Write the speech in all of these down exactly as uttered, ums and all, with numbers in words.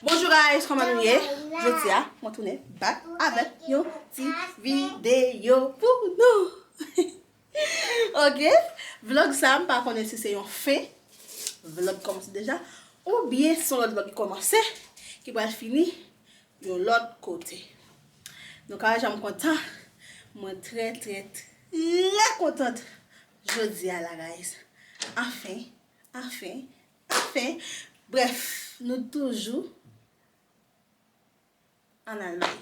Bonjou guys, kòman nou ye? Jodi a, mwen tounen back avèk yon ti videyo pou nou. Ok, vlog sa, m pa konnen si se yon fen, vlog kòmanse deja, oubyen se yon lòt vlog ki kòmanse, ki pral fini yon lòt kote. Nou ka wè jan m kontan, mwen trè, trè, trè kontan jodi a la, guys. Anfen, anfen, anfen. Brèf, nou toujou an Almay.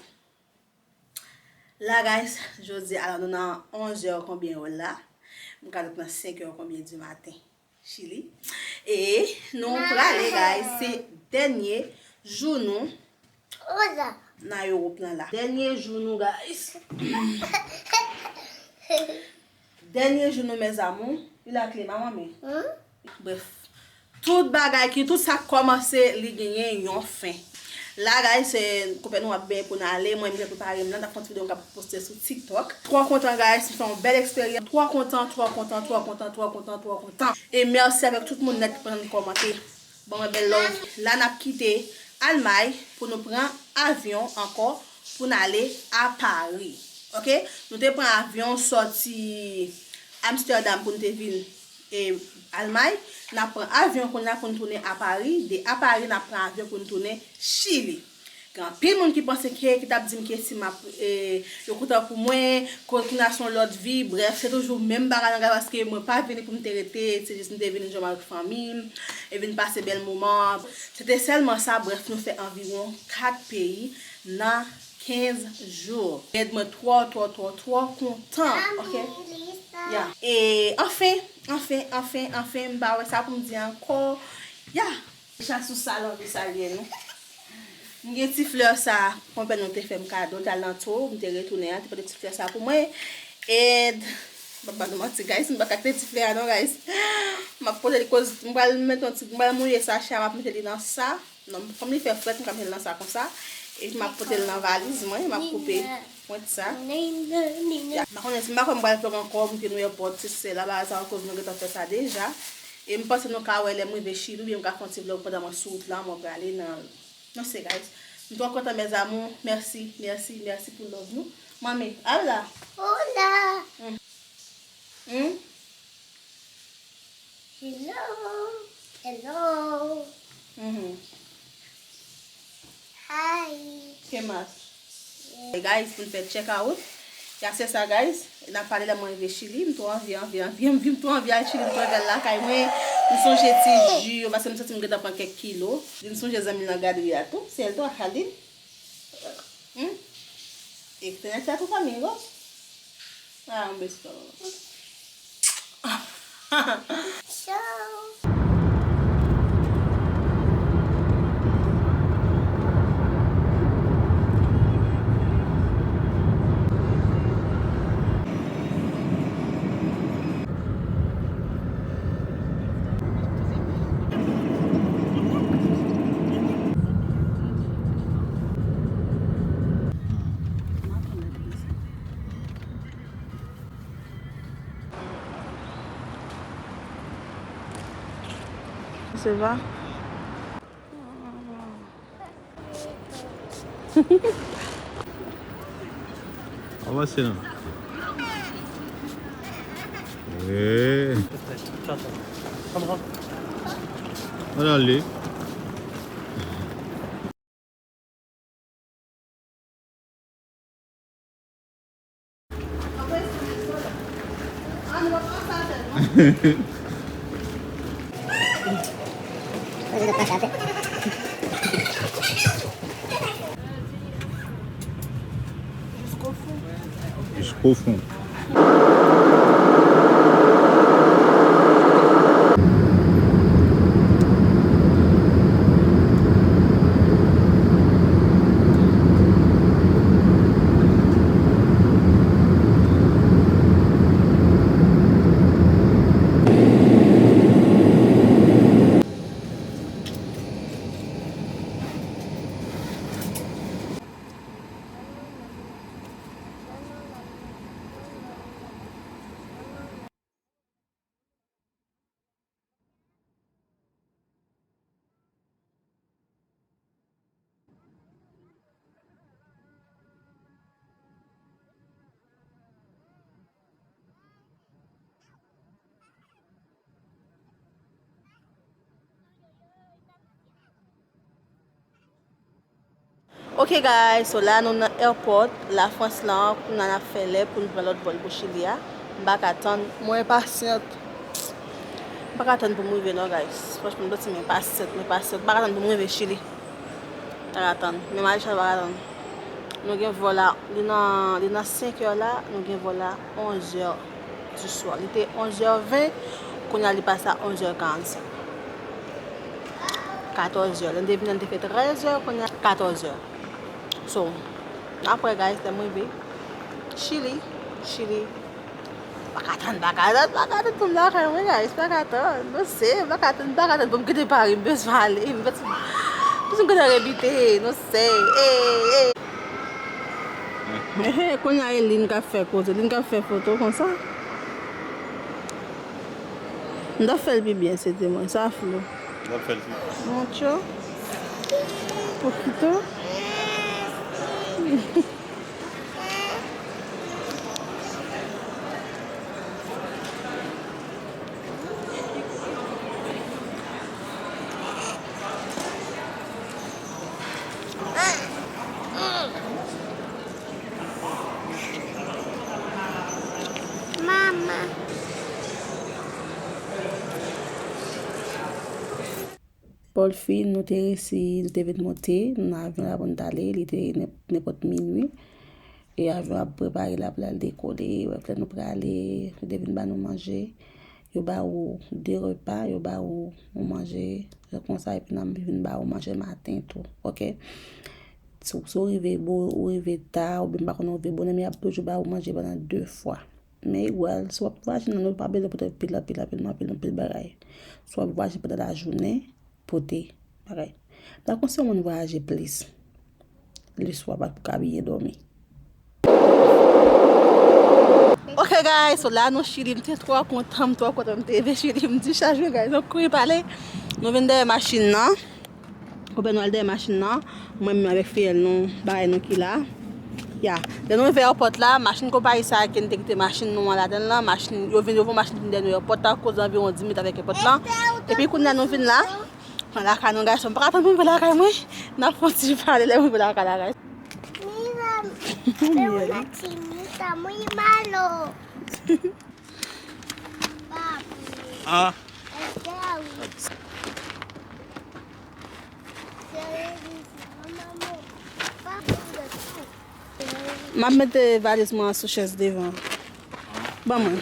La, guys, jodi, alò, nou nan onz è konbyen yo la? M ka di nan senk è konbyen di maten, Chili. E nou prale, guys, se dènye jou nou nan Ewòp lan la. Dènye jou nou, guys. Dènye jou nou, mes amours. Il a clé, maman, men. Brèf, tout bagay ki, tout sa k kòmanse, li genyen yon fen. La, guys, se konpè nou ap benyen pou n ale. Mwen, m te prepare m la, n ap fè yon ti videyo m ka poste sou TikTok. Twò kontan, guys, m fè yon bèl eksperyans. Twò kontan, twò kontan, twò kontan, twò kontan, twò kontan. E mèsi avèk tout moun nèt ki pran kòmante. Ban mwen bèl love. La, n ap kite Almay pou nou pran avyon ankò pou n ale a Pari. Ok? Nou te pran avyon sòti Amsterdam pou n te vin, e, Almay. N ap pran avyon kounye a pou n tounen a Pari. De a Pari, n ap pran avyon pou n tounen Chili. Gen anpil moun ki panse ke, ki t ap di m ke si m ap, e, yo kontan pou mwen, ke kounye a se yon lòt vi, brèf, se toujou menm bagay la, paske mwen pa vini pou m te rete, se jis m te vini jwenn avèk fanmi m, e vin pase bèl moman. Se te sèlman sa, brèf, nou fè anviwon kat peyi nan kenz jou. Ed mwen twò, twò, twò, twò kontan, ok? Ya. E anfen, anfen, anfen, anfen, m pa wè sa pou m di ankò. Ya. Deja sou sa, lanvi sa l ye, non. M gen ti flè sa, konpè nou te fè m kado, m t al nan tour, m te retounen an, te pote ti flè sa pou mwen. E, m p ap ba nou manti, guys, m pa ka kite ti flè a, non, guys. M ap pote li koz, m pral mete yon ti, m pral mouye sachè a, m ap mete li nan sa. Non, kòm li fè frèt, m ka mete l nan sa konsa. Epi m ap pote l nan valiz mwen, m ap koupe pwent sa. Ya, m pa konnen si m pa kwè m pral vlog ankò, m te nan èpòt, se, se la bagay sa akoz nou gentan fè sa deja. E m panse nou ka wè lè m rive Chili, oubyen m ka fè yon ti vlog pandan mwen sou wout la, mwen prale nan, non, se guys. M twò kontan, mes amours. Mèsi, mèsi, mèsi pou love nou. Manmi, al la. Hola. Hmm. Hmm? Hello. Hello. Mhm. Hi. Qué más? Hey guys, pou n fè check out. Ya se sa, guys. N ap pale lè mwen rive Chili. M twò anvi, anvi, anvi, anvi, m twò anvi al Chili, m twò anvi al lakay mwen. M sonje ti ju yo, paske m santi m gentan pran kèk kilo. M sonje zanmi m nan gadri a tou. Se el tou ak Khalid. Hmm? Extrañaste a tu amigo? Ah, un besito. Chao. Se va? Avanse non. Eee. Ann ale. Jusqu'au fond. Ok guys, so la nou nan airport Lafrans lan, kounye a n ap fè lè pou n pran lòt vòl pou Chili a. M pa ka tann, mwen enpasyant. M pa ka tann pou m rive non guys. Franchman, m santi m enpasyant, m enpasyant. M pa ka tann pou m rive Chili. Pa ka tann. Menm Alisha pa ka tann. Nou gen vòl la, li nan, li nan senk è la, nou gen vòl la onz è du soir. Li te onz è ven, kounye a li pase a onz è karannsenk. Katòz è. Lè n te vini an, li te fè trèz è, kounye a katòz è. So, n ap wè, guys, lè m rive Chili, Chili. Pa ka tann, pa ka tann, pa ka tann pou m lakay mwen, guys, pa ka tann. Non, se, pa ka tann, pa ka tann pou m kite Paris, m bezwen ale, m bezwen, bezwen kite rebite, non, se, e, e. Ehe, kounye a e Lynn k ap fè koze, Lynn k ap fè foto konsa. M t ap fè l pi byen, se te mwen, sa flou. M t ap fè l pi byen. Mucho. Poquito. Mama. Pòlfi, nou te resi, nou te vin monte nan avyon la pou n t ale, li te nen-, nenpòt minui. E avyon ap prepare la pou l al dekole, brèf, lè nou prale, yo te vin ba nou manje. Yo ba ou de repa, yo ba ou yon manje, jan konsa, epi n ap vin ba ou manje maten tou, ok? Si w, si w rive bo-, ou rive ta, oubyen m pa konnen ou rive bonè, men y ap toujou ba ou manje pandan de fwa. Men igual, si w ap vwayaje nan nou pa bezwen pote anpil, anpil, anpil, anpil, anpil bagay. Si w ap vwayaje pandan lajounen, pote bagay. M ta konseye yon moun vwayaje plis. Leswa pa ka byen dòmi. Ok guys, so la nou Chili, m te twò kontan, m twò kontan m te rive Chili, m di chak jou guys, nou kouri pale. Nou vin dèyè machin nan. Ou wè nou al dèyè machin nan. Mwen menm avèk fiyèl nou, bagay nou ki la. Ya. Lè nou rive airport la, machin konpayi sa ke n te kite machin nou an ladan l lan, machin, yo vin, yo voye machin vin dèyè nou airport la, koz anviwon dis minit avèk airport lan. Epi kounye a nou vin la. Nan lakay nou, gason, m pa ka tann pou m rive lakay mwen. N ap fè yon ti pale lè m rive lakay la, gason. Mira, es una chinita muy malo. Papi. Ah. Es que ahorita. Se le dice, mamá, papi, tú. M ap mete valiz mwen an sou chèz devan. Ban mwen.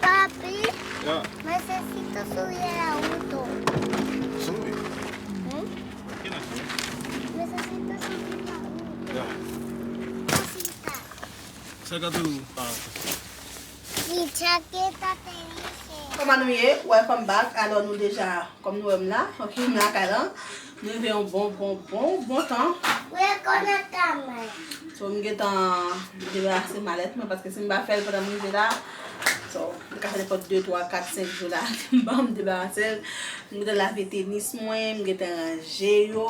Papi, necesito subir el auto. Sube. ¿Eh? ¿Qué más? Necesito subir el auto. Ya. Cosita. Saca tu. Ah. Mi chaqueta te dije. Kòman nou ye? Welcome back. Alò, nou deja, kòm nou wè m la, ok, m lakay la. Nou rive yon bon, bon, bon, bon tan. Mwen konnen kamay. So, m gentan debarase malèt mwen, paske si m pa fè l pandan m rive la, so, m ka fè nenpòt de, twa, kat, senk jou la, m pa m debarase l. M gentan lave tenis mwen, m gentan ranje yo.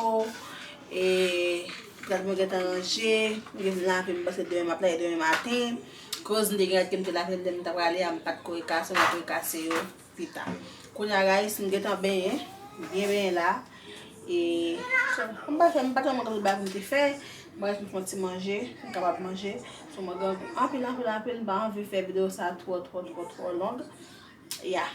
E, rad mwen gentan ranje, m gentan lave m, paske demen m ap lave demen maten. Koz m te gen rad ke m te lave m demen m ta prale a, m pa t ko rekase, m ap rekase yo pita. Kounye a, guys, m gentan benyen, m byen benyen la. E, so, m pa fè, m pa tèlman gen lòt bagay pou m te fè. M rete m fè yon ti manje, m kapab manje. So, mwen grangou anpil, anpil, anpil. M pa anvi fè videyo sa twò, twò, twò, twò long. Ya.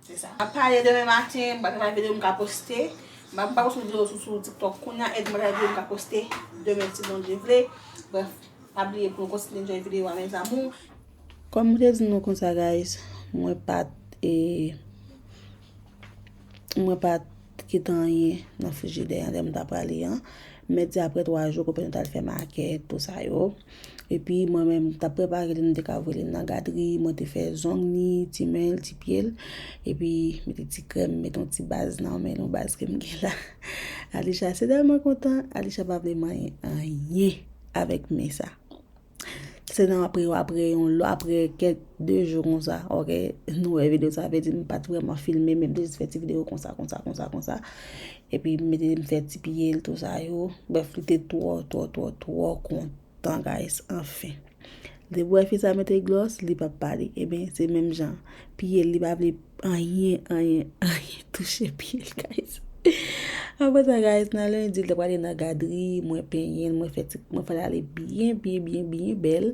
Se sa. M ap pale demen maten, m pa fè videyo m ka poste. M pa, m pa poste videyo sou, sou TikTok kounye a, e m pa fè videyo m ka poste demen si Bondye vle. Brèf, pa bliye pou nou kontinye enjoy videyo a, mes amours. Kòm m te di nou konsa, guys, mwen pa t, e, mwen pa t kite anyen nan frijidè an lè m t ap prale an. Mèdi apre twa jou, konpè nou t al fè makèt, tou sa yo. Epi mwen menm, m t ap prepare li, m te ka voye li nan gadri, mwen te fè zong ni, ti men l, ti pye l. Epi mete ti krèm, mete yon ti baz nan men l, yon baz ke m gen la. Alisha, se tèlman kontan, Alisha pa vle manyen anyen avèk men sa. Se nan apre, apre yon lò, apre kèk de jou konsa, ok, nou wè videyo sa, vle di m pa t vrèman filme, men m te jis fè ti videyo konsa, konsa, konsa, konsa. Epi m mete, m fè ti pye l, tou sa yo. Brèf, li te twò, twò, twò, twò kontan, guys, anfen. Depi w wè fi sa mete glòs, li p ap pale. Ebyen, se menm jan. Pye l, li pa vle anyen, anyen, anyen touche pye l, guys. Apre sa, guys, nan lendi, l t prale nan gadri, mwen penyen l, mwen fè ti, mwen fè l ale byen, byen, byen, byen bèl.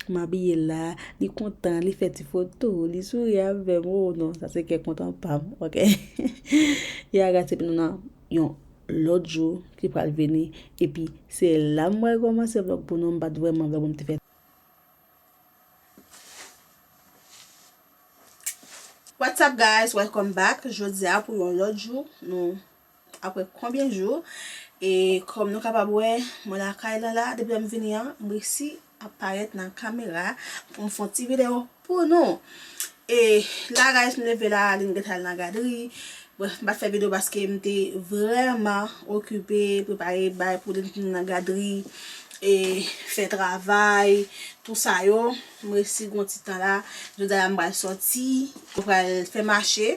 M abiye l la, li kontan, li fè ti foto, li souri avè m. Oh non, sa se kè kontan pa m, oke? Ya, guys, epi nou nan yon lòt jou ki pral vini, epi se la m pral kòmanse vlòg pou nou, m pa t vrèman vlòg pou m te fè. What's up, guys? Welcome back. Jodi a pou yon lòt jou, nou, apre konbyen jou? E kòm nou kapab wè, mwen lakay la la, depi lè m vini an, m resi ap parèt nan kamera pou m fè yon ti videyo pou nou. E la, guys, m leve la, Aline gentan al nan gadri. Brèf, m pa t fè videyo paske m te vrèman okipe, prepare bay pou li nan gadri, e fè travay, tou sa yo. M resi gon ti tan la. Jodi a m pral sòti, m pral fè mache.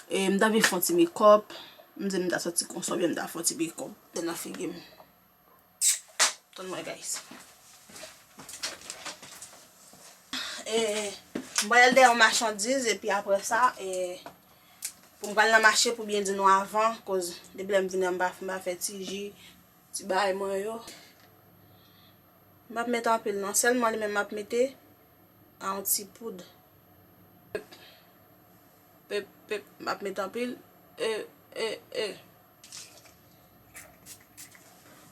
E m t anvi fè yon ti makeup. M di m ta sòti konsa, oubyen m ta fè yon ti makeup. Te nan figi m. Tann mwen, guys. E, m pral dèyè yon machandiz, epi apre sa, e, pou m pral nan mache, pou byen di nou avan, koz depi lè m vini an, m pa, m pa fè ti ji, ti bagay mwen yo. M p ap mete anpil, non. Sèlman li menm m ap mete a yon ti poud. Pep, pep, pep, m ap mete anpil. E, e, e.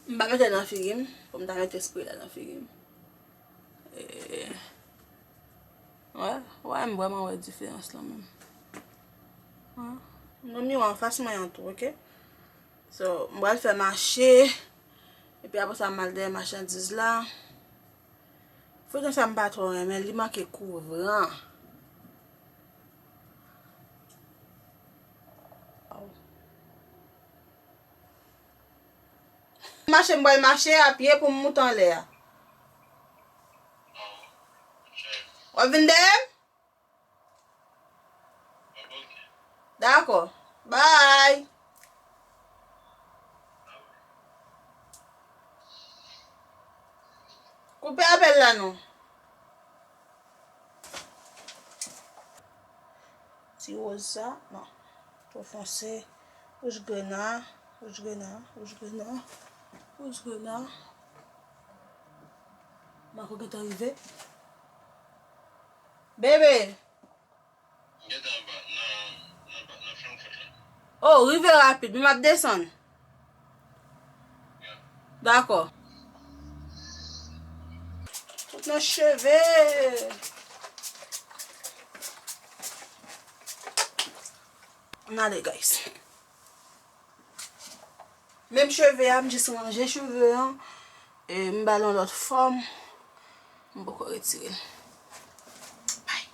M pa mete nan figi m, pou m ta mete spray la nan figi m. E, wè, wè, m vrèman wè diferans lan menm. Wè. M nan miwa anfas mwen an tou, oke? So, m pral fè mache, epi apre sa, m al dèyè machandiz la. Fouton sa m pa twò renmen, li manke kouran. Mache, m pral mache a pye pou m moute anlè a. W ap vin dèyè m? Dakò. Bye. Koupe apèl la non. Ti woz sa, non. Twò fonse. Wouj grena, wouj grena, wouj grena, wouj grena. Marco gentan rive. Bebe! M gentan anba, nan, nan, nan Frankfort la. Oh, rive rapid, m ap desann. Ya. Dakò. Tout nan cheve. N ale, guys. Menm cheve a, m jis ranje cheve an. E m ba l yon lòt fòm. M poko retire l. Bay.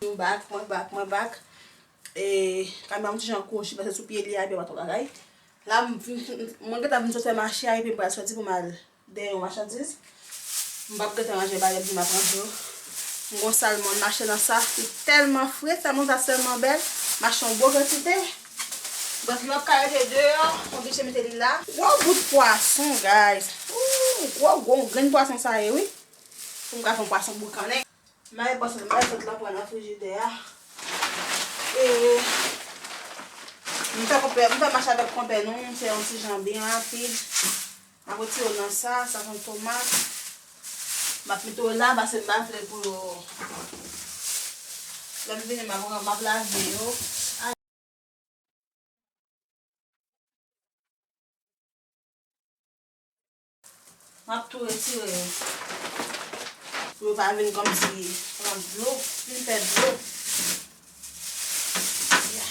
Mwen bak, mwen bak, mwen bak. E, kamera m ti jan kwochi, paske sou pye li a, epi pa twò bagay. La, m, m, mwen gentan vin sot fè mache a, epi m pral sòti pou m al dèyè yon machandiz. M p ap gentan ranje bagay m di m ap ranje yo. M gon salmon, m achte nan sa, li tèlman fre, salmon sa tèlman bèl. M achte yon bon kantite. Brèf, li p ap ka rete deyò, m oblije mete li la. Gwo bout pwason, guys. Ooh, gwo, gwo grenn pwason sa ye, wi. Pou m ka fè yon pwason boukannen. M al pase, m al sot la pran nan frijidè a. E, m fè konpè, m fè mache avèk konpè nou, m fè yon ti jan byen rapid. M ap retire yo nan sa, sa se yon tomat. M ap mete yo la, paske m pa vle pou yo. Lè m vini, m ap, m ap lave yo. M ap tou retire yo. Pou yo pa vin kòmsi pran dlo, vin fè dlo. Ya.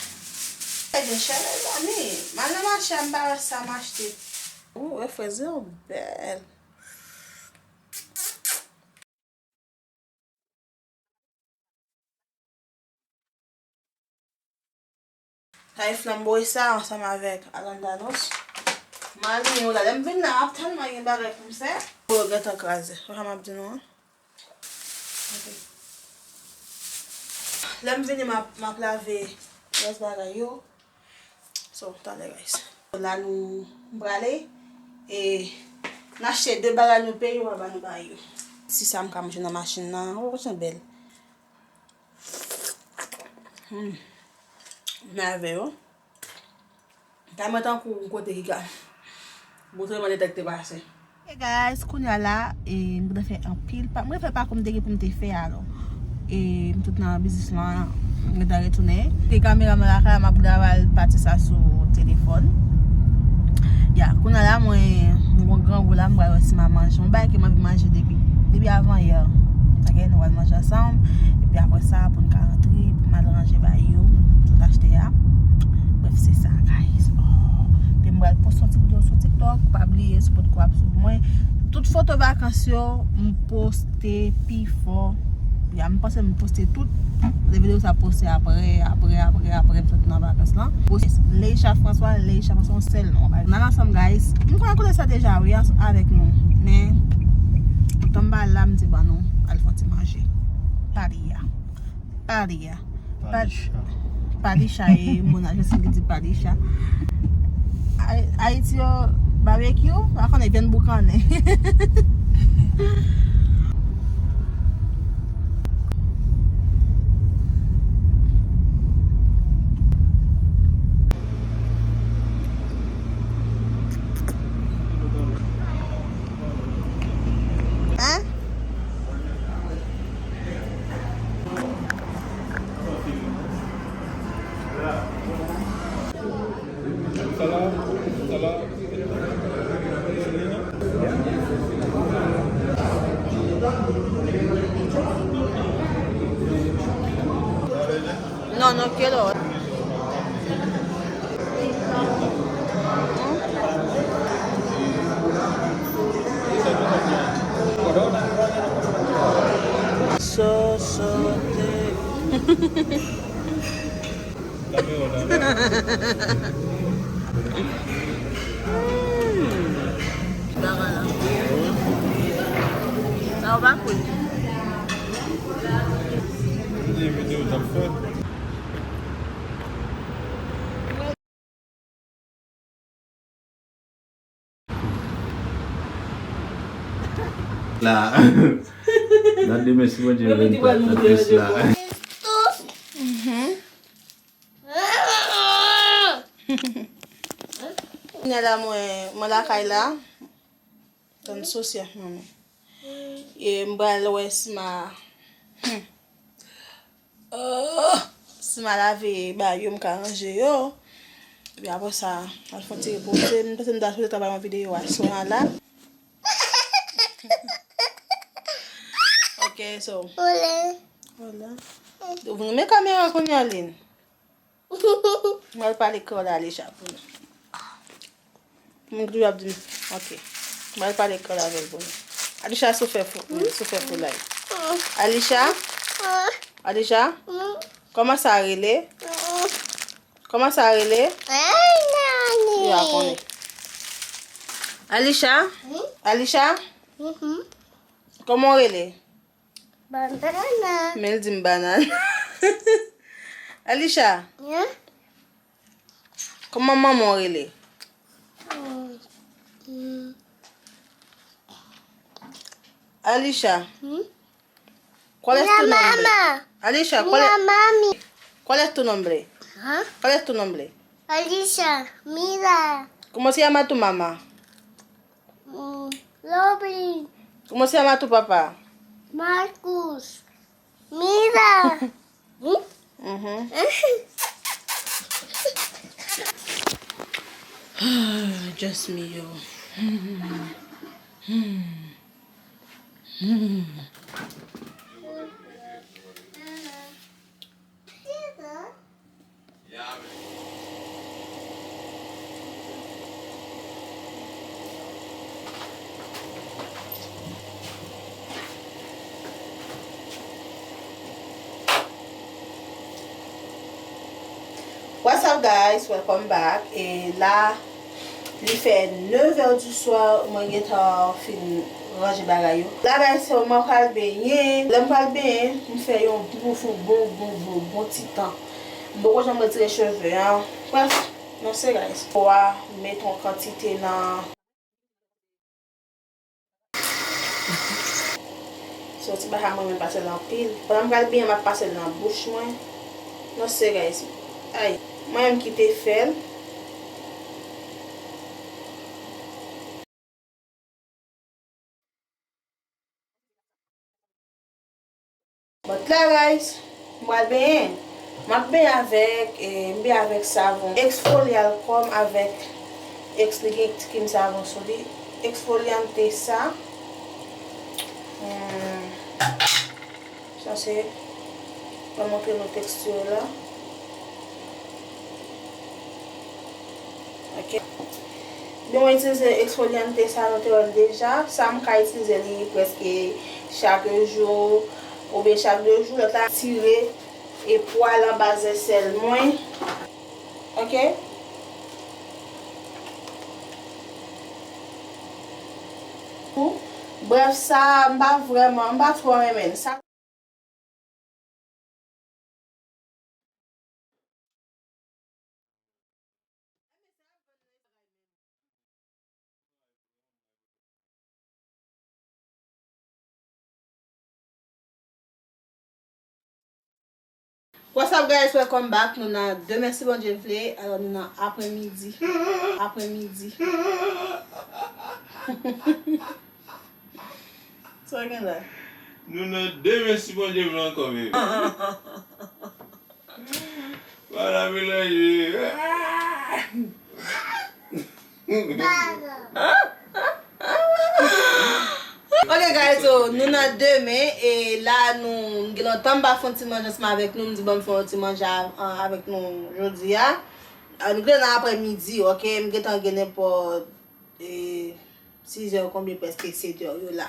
Fè gen chè, mezanmi. M al nan mache a, m pa wè sa m achte. Ou wè frèz yo bèl. Sa e flanbo e sa ansanm avèk alandanos. M al limen yo la. Lè m vin la, m ap tèlman gen bagay pou m fè. Yo gentan kraze. Wè sa m ap di nou an? Ok. Lè m vini, m ap, m ap lave rès bagay yo. So, talè, guys. La nou prale, e, n achte de bagay nou peye, yo pa ba nou bagay yo. Si sa m ka manje nan machin nan, oh, jan bèl. Hmm. Mèvèy, oh. Kay mwen tankou yon kote ki ka, bon, sèlman detèkte pase. Hey guys, kounye a la, e, m gentan fè anpil pa, mwen fè pa kou m te gen pou m te fè alò. E, m tout nan biznis lan, m gentan retounen. Te kameraman lakay la, m ap gade al pati sa sou telefòn. Ya, kounye a la, mwen, m gon grangou la, m pral wè si m a manje. Yon bagay ke m anvi manje depi, depi avan yè. Ok, nou pral manje ansanm. Epi apre sa, pou n ka rantre, pou m al ranje bagay yo, m sot achte a. Bref, se sa, guys. Oh, epi m pral poste yon ti videyo sou TikTok. Pa bliye, si w potko ap swiv mwen, tout foto vakans yo, m poste pi fò. Ya, m panse m poste tout. Lè videyo sa poste apre, apre, apre, apre m sot nan vakans lan. Poste Leisha François, Leisha François, yon sèl non. N al ansanm, guys. M konnen kote sa deja, wi, ans-, avèk nou. Men, tan m pa la, m di ban nou al fè yon ti manje. Paria. Paria. Padicha. Padicha e moun Ajantin ki di padicha. Ay-, Ayiti yo, babekyou, pa konnen vyann boukannen. Hein? Non, non, quelle heure? Sosote. Sa w pa kwè. La. N ap di mèsi Bondye vennkat nan plis la. Mhm. Kounye a la mwen, mwen lakay la. Tann sosyè, manmi. E m pral wè si m a, hmm. Oh, si m a lave bagay yo, m ka ranje yo. Epi apre sa, al fè yon ti repoze. M panse m ta sou travay yon videyo aswè a la. Ok, so. Hola. Hola. Ou vin men kamera kounye a, Lin. Mwen al pale kreyòl a Alisha pou nou. Moun ki toujou ap di m, ok. Mwen al pale kreyòl avè l pou nou. Alisha sou fè fou, sou fè fou la. Alisha? Alisha? Kòman sa rele? Kòman sa rele? Yo a konnen. Alisha? Alisha? Kòman w rele? Banana. Men l di m banana. Alisha. Hein? Kòman manman w rele? Hmm, hmm. Alisha. Hmm? ¿Cuál es tu nombre? Mira, mamá. Alisha, ¿cuál es, mira, mami. ¿Cuál es tu nombre? Hein? ¿Cuál es tu nombre? Alisha, mira. ¿Cómo se llama tu mamá? Mm, Robin. ¿Cómo se llama tu papá? Marcus. Mira. Mhm. Just me, yo. What's up, guys? Welcome back. E la, li fè nev è di swa, mwen gentan fin ranje bagay yo. La, guys, so mwen pral benyen. Lè m pral benyen, m fè yon bon, bon, bon, bon, bon ti tan. M poko janm retire cheve an. Bref, Non, se guys. Po a, m met yon kantite nan. So, ti bagay mwen menm pase l anpil. Pandan m pral benyen, m ap pase l nan bouch mwen. Non, se guys. Ay, mwen menm ki te fè l. But la, guys, m pral benyen. M ap benyen avèk, eh, m benyen avèk savon eksfolyal kò m avèk eks li gen ti krim savon sou li. Eksfolyante sa. Hmm. Sa se, mwen montre nou teksti la. Ok. Bon, mwen itilize eksfolyante sa, nou te wè l deja. Sa m ka itilize li prèske chak jou, oubyen chak de jou. Lòt la, tire e pwal anba zèsèl mwen. Ok. Brèf, sa, m pa vrèman, m pa twò renmen l. Sa What's up, guys? Welcome back. Nou nan demen, si Bondye vle. Alò, nou nan apremidi. Apremidi. Sa gen la? Nou nan demen, si Bondye vle, ankò, bebe. Wala melanje. Ok, guys, so, nou nan demen, e la, nou, m gen lontan m pa fè yon ti manje ansanm avèk nou, m di, bon, m fè yon ti manje a-, a-, avèk nou jodi a. A, nou gen nan apremidi, ok, m gentan gen nenpòt, e, sizè konbyen, prèske setè yo la.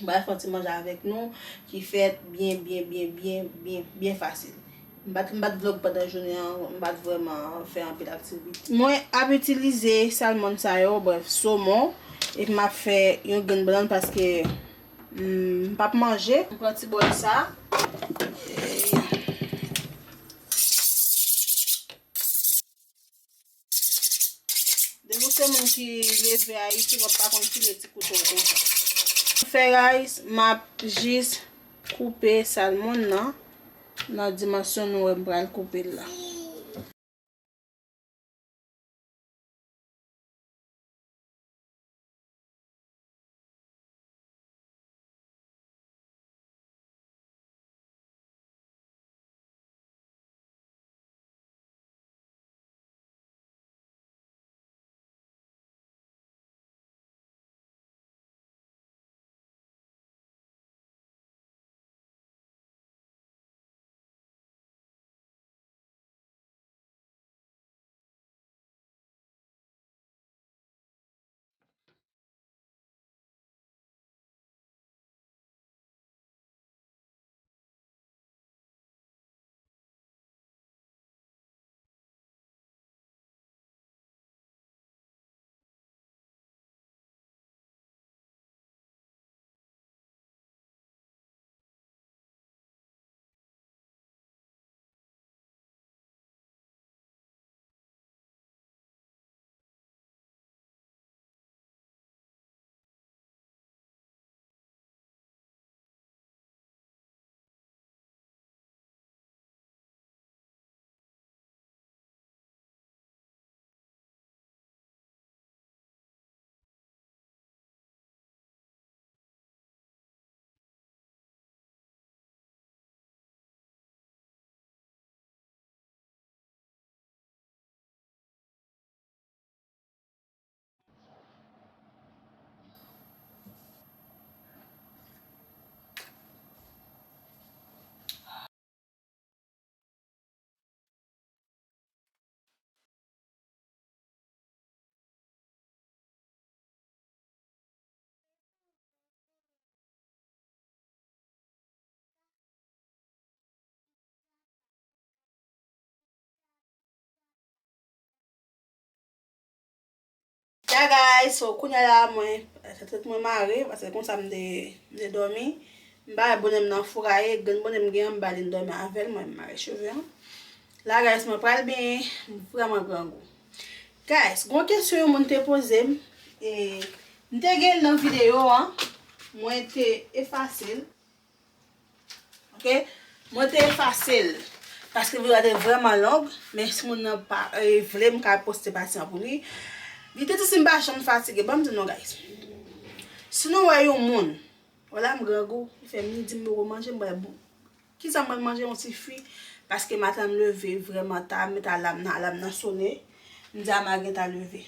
M pral fè yon ti manje avèk nou ki fèt byen, byen, byen, byen, byen, byen fasil. M pa t, m pa t vlog pandan jounen an, m pa t vrèman fè anpil aktivite. Mwen ap itilize salmon sa yo, brèf, somon, epi m ap fè yon grenn bannann paske, mm, m p ap manje. M pran ti bòl sa. Depi w se moun ki leve Ayiti, w ap pa konn file ti kouto w konsa. Fè rice, m ap jis koupe salmon nan, nan dimansyon nou wè m pral koupe l la. Ya guys, so kounye a la mwen, tèt mwen mare, paske konsa m te, m te dòmi. M bay bonè m nan fouraye, grenn bonè m gen an, m bay li dòmi avè l, mwen m mare cheve an. La, guys, mwen pral benyen, m vrèman grangou. Guys, gon kesyon yon moun te poze m, e m te gen l nan videyo an, mwen te efase l. Ok? Mwen te efase l, paske videyo a te vrèman long, men si moun nan pa, e, vle, m ka poste pati an pou li. Li te di si m pa janm fatige. Ban m di nou, guys. Si nou wè yon moun, wè la m grangou, li fè midi m poko manje, m bay bou. Kisa mwen manje yon ti fwi, paske maten m leve vrèman ta, m met alam nan, alam nan sone, m di Ama gentan leve.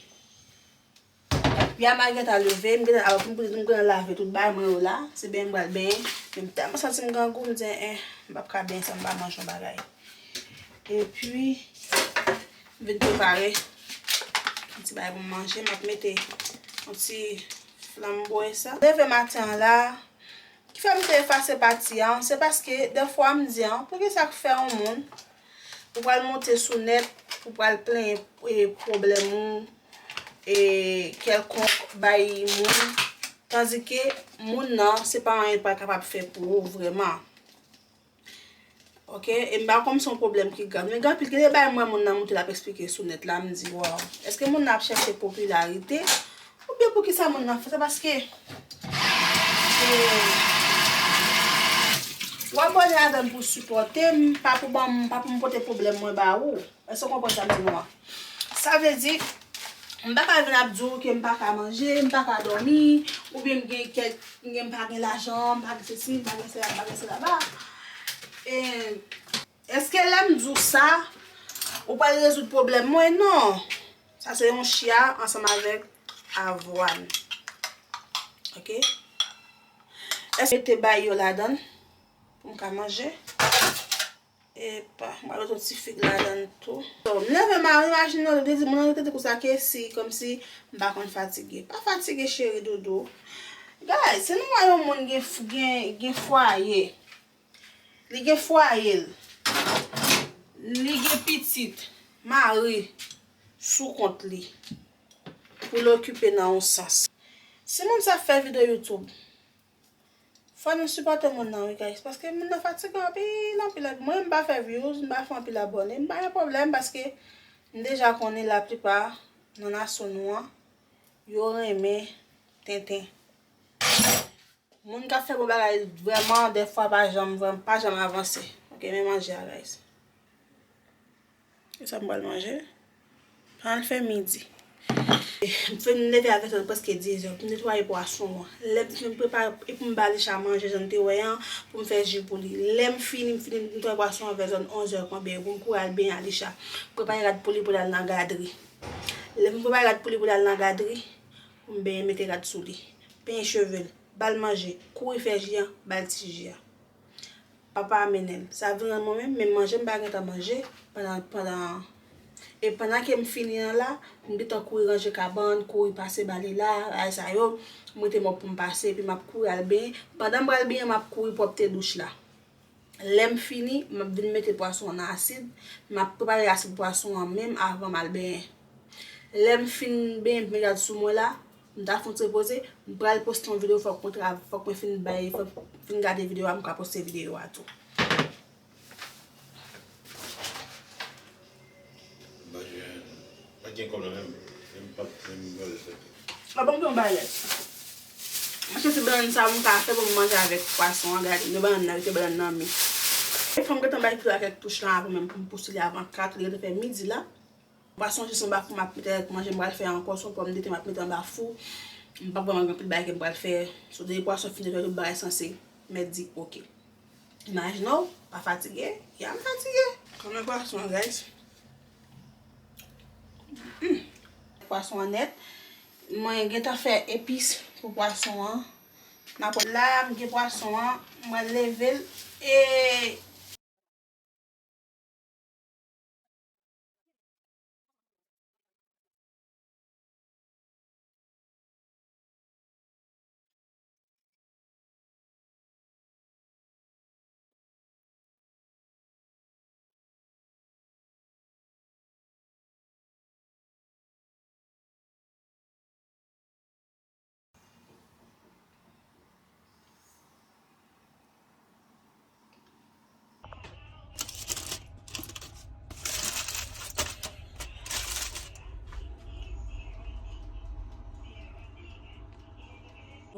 Epi Ama gentan leve, m gentan, alò, m, m gentan lave tout bagay mwen yo la, se benyen m pral benyen, men m tèlman santi m grangou, m di, en, m p ap ka benyen san m pa manje yon bagay. Epi, m vin prepare yon ti bagay pou m manje, m ap mete yon ti flanbo e sa. Leve maten an la, ki fè m te efase pati an, se paske dèfwa m di an, poukisa k fè yon moun, ou pral monte sou nèt, ou pral plenyen, e, pwoblèm ou, e, kèlkonk bay moun, tandike moun nan, se pa anyen l pa kapab fè pou ou vrèman. Ok, e m pa konn si se yon pwoblèm ki grav. Men gen anpil, gen de bagay m wè moun nan monte l ap eksplike sou nèt la, m di, waw, èske moun nan ap chèche popilarite? Oubyen poukisa moun nan fè sa? Paske, e, w abòne avè m pou sipòte m, pa pou ban m, pa pou m pote pwoblèm mwen ba ou. Èske w konprann sa m di nou an? Sa vle di, m pa ka vin ap di w ke m pa ka manje, m pa ka dòmi, oubyen m gen kèk, m gen, m pa gen lajan, m pa gen sesi, m pa gen sela, m pa gen sela. E, èske lè m di w sa, ou pral rezoud pwoblèm mwen? Non. Sa se yon chia ansanm avèk avwàn. Ok? Èske te bay yo ladan l pou m ka manje? Epa, m pral mete yon ti fig ladan l tou. So, m leve maten, imajine w, te di moun nan te di konsa ke si, kòmsi m pa konn fatige. Pa fatige, cheri doudou. Guys, si nou wè yon moun gen, f- gen, gen fwaye, li gen fwaye l, li gen pitit, mari sou kont li pou l okipe nan yon sans. Si moun sa ap fè videyo YouTube, fò nou sipòte moun nan, wi, guys, paske moun nan fatige anpil, anpil, anpil. Mwen, m pa fè views, m pa fè anpil abòne, m pa gen pwoblèm, paske m deja konnen laplipa nan nasyon nou an, yo renmen tenten. Moun k ap fè bon bagay, vrèman, dèfwa, pa janm, vrèman, pa janm avanse. Ok, men manje a, guys. E sa m pral manje. Pral fè midi. M fin leve avè zòn prèske diz è, pou m netwaye pwason an. Lè m fin prepare, e pou m ba Alisha manje, jan n te wè an, pou m fè ji pou li. Lè m fini, m fini netwaye pwason an vè zòn onz è konbyen, pou m kouri al benyen Alisha. Prepare rad pou li pou l al nan gadri. Lè m prepare rad pou li pou l al nan gadri, pou m benyen mete rad sou li. Penyen cheve l, ba l manje, kouri fè ji an, ba l ti ji a. Papa a mennen m. Sa vin rann mwen menm, menm manje m pa gentan manje pandan, pandan, e pandan ke m fini an la, m gentan kouri ranje kabann, kouri pase bale la, bagay sa yo, m rete mòp pou m pase, epi m ap kouri al benyen. Pandan m pral benyen, m ap kouri pwòpte douch la. Lè m fini, m ap vin mete pwason an nan asid, m ap prepare asid pwason an menm avan m al benyen. Lè m fin benyen, m met rad sou mwen la, m ta fon ti repoze, m pral poste yon videyo, fòk mwen tra-, fòk mwen fin bay, fòk m fin gade videyo a, m ka poste videyo a tou. Pa gen, pa gen kòb la menm, menm pap, menm vòlè sète. A bon, m gen yon bagay. Mwen chèche bannann sa m ka fè pou m manje avèk pwason an, gade, nan bannann nan, rete bannann nan mi. E fò m gentan bay videyo a kèk touch lan avan menm pou m poste li avan kat, li gentan fè midi la. Pwason jis anba fou m ap mete avèk manje m pral fè ankò, se yon pòmdetè m ap mete anba fou. M pa vrèman gen anpil bagay ke m pral fè. So, depi pwason fini fè, tout bagay sanse mèt di oke. Imajine w, pa fatige, ya m fatige. Kòman pwason an, guys? Hmm. Pwason an nèt. Mwen gentan fè epis pou pwason an. N ap la, m gen pwason an, mwen leve l e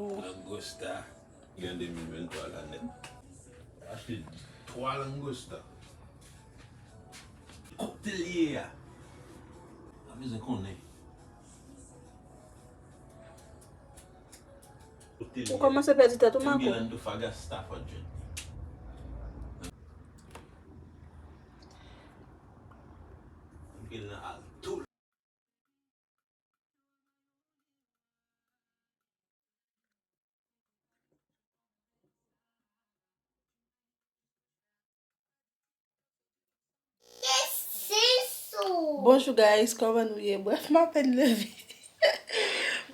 Langosta. Gen de mil venntwa la nèt. Achte twa langosta. Kote l ye a? M bezwen konnen. Kote l ye? Ou kòmanse pèdi tèt ou, Mako. Antofagasta fò djèt. Anpil nan al tou. Bonjou guys, kòman nou ye? Brèf, m apèn leve.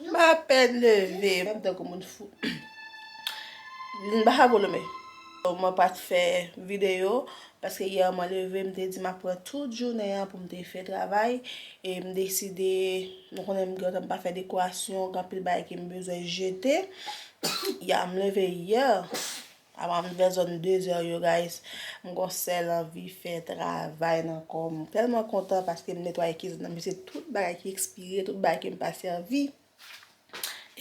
M apèn leve. M tankou moun fou. M pa ka volome. Mwen pa t fè videyo paske yè mwen leve, m te di m ap pran tout jounen an pou m te fè travay. E m deside, nou konnen m gentan m pa fè dekorasyon, gen anpil bagay ke m bezwen jete. Ya, m leve yè. Avan m vè zòn de zè yo, guys, m gon sèl anvi fè travay nan kò m. M tèlman kontan paske m netwaye kizin nan, m retire tout bagay ki ekspire, tout bagay ke m pa sèvi.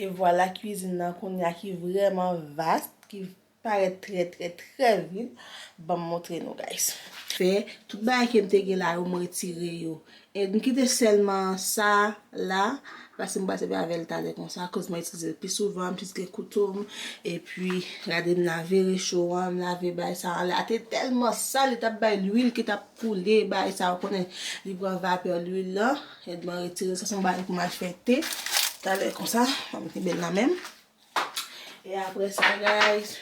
E vwala kwizin nan kounye a ki vrèman vas, ki parèt trè, trè, trè vid. Ban m montre nou, guys. Fè tout bagay ke m te gen la yo, m retire yo. E m kite sèlman sa la, paske m pral sèvi avè l talè konsa, akoz mwen itilize l pi souvan, m itilize kouto m, epi gade m lave recho an, m lave bagay sa anlè a te tèlman sal, li t ap bay lwil ki t ap koule, bagay sa, ou konnen, li pran vapè lwil lan, e mwen retire l, sa se yon bagay pou m al fè te, talè konsa, ban m kenbe l nan men m. E apre sa, guys,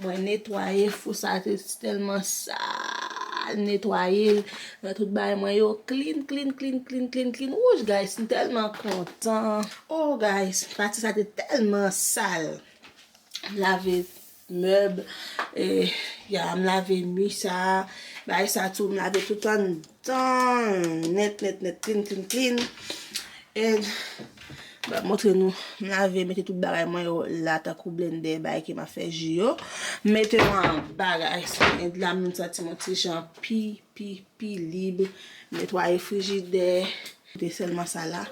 mwen netwaye fou sa, te tèlman sal, netwaye l. Mwen tout bagay mwen yo clean, clean, clean, clean, clean, clean. Wouch, guys, m tèlman kontan. Oh, guys, pati sa te tèlman sal. M lave mèb, e, ya, m lave mi sa, bagay sa tou, m lave tout anndan, nèt, nèt, nèt, clean, clean, clean. E, ba, montre nou, m lave, mete tout bagay mwen yo la, tankou blendè, bagay ke m ap fè ji yo. M mete yo anba, guys. E la, m santi m yon ti jan pi, pi, pi lib. M netwaye frijidè. Mete sèlman sa la.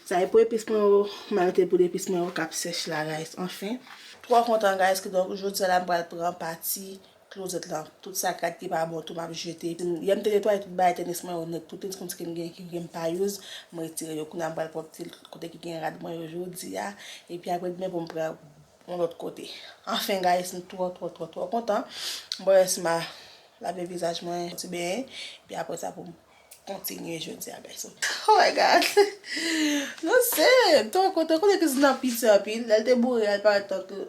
Sa e pou epis mwen yo, m a mete pou epis mwen yo k ap sèch la, guys. Anfen, twò kontan, guys, kidonk, jodi a la, m pral pran pati klozèt lan. Tout sa k rad ki pa bon tou, m ap jete. Yè m te netwaye tout bagay tenis mwen yo nèt. Tout tenis kòmsi ke m gen, ke m pa use, m retire yo. Kounye a, m pral pwòpte kote ki gen rad mwen yo jodi a. Epi apre demen pou m pran yon lòt kote. Anfen, guys, m twò, twò, twò, twò kontan. M wè si m a lave vizaj mwen, ti benyen. Epi apre sa, pou m kontinye jodi a, guys. Oh my God! Non, se, m twò kontan. Kote kizin nan piti anpil. Lè l te boure, l parèt tankou